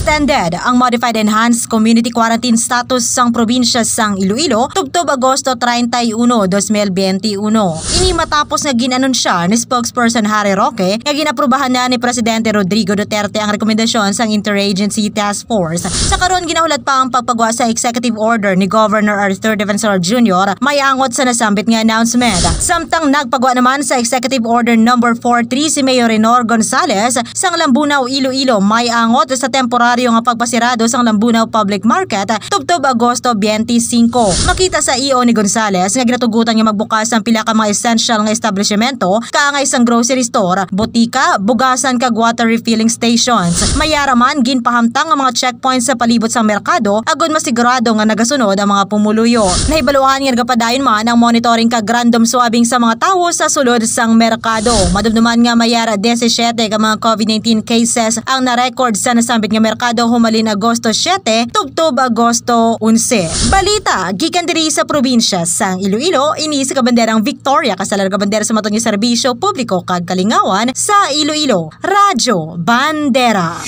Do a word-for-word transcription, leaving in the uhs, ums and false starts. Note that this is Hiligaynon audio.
Extended ang modified enhanced community quarantine status sang probinsya sang Iloilo tubtob Agosto treinta y uno, dos mil benti uno. Ini matapos nga gin-anunsya ni spokesperson Harry Roque nga ginaprubahan na ni Presidente Rodrigo Duterte ang rekomendasyon sang Interagency Task Force. Sa karon, ginahulat pa ang pagpagwa sa executive order ni Governor Arthur Defensor Junior may angot sa nasambit nga announcement. Samtang nagpagwa naman sa Executive Order number four three si Mayor Renor Gonzales sang Lambunao, Iloilo, may angot sa temporaryo nga pagpasirado sang Lambunao Public Market tubtob Agosto twenty-five. Makita sa E O ni Gonzales nga ginatugutan nga magbukas ang pila ka mga essential nga establishmento, kaangay sang grocery store, botika, bugasan kag water refilling stations. Mayara man ginpahamtang ang mga checkpoints sa palibot sang merkado agod masigurado nga nagasunod ang mga pumuluyo. Nahibaluan nga nagapadayon man ang monitoring kag random swabbing sa mga tawo sa sulod sang merkado. Madumduman nga mayara diyesisiyete ka mga COVID nineteen cases ang na-record sa nasambit nga merkado humalin Agosto siyete tubtob Agosto onse. Balita gikan diri sa probinsya sang Iloilo, ini si Kabanderang Victoria, kasalar Kabandera sa Maton nga Serbisyo Publiko kag Kalingawan sa Iloilo, Radyo Bandera.